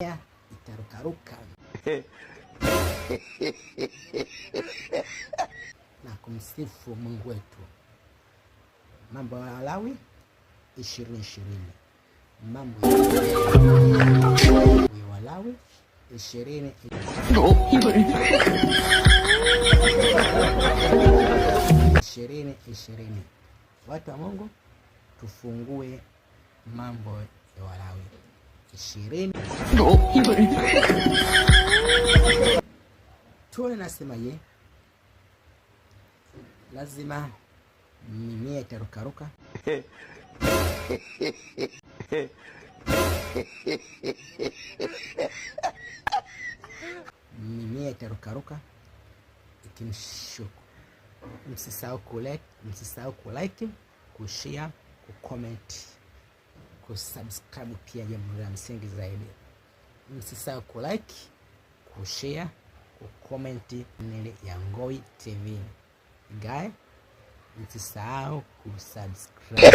Itarukaruka na kumsifu Mungu wetu. Mambo ya Walawi 20:20. Mambo ya Walawi 20:20. Watu wa Mungu, tufungue Mambo ya Walawi 20, tuone nasema ye lazima mimea itarukaruka mimea itarukaruka ikimshuku. Msisahau kulike, msisahau kulike, kushare, kucomment, kusubscribe pia, jambo la msingi zaidi. Msisahau kulike, kushare, kucomment nile ya Ngoi TV. Guy, msisahau kusubscribe.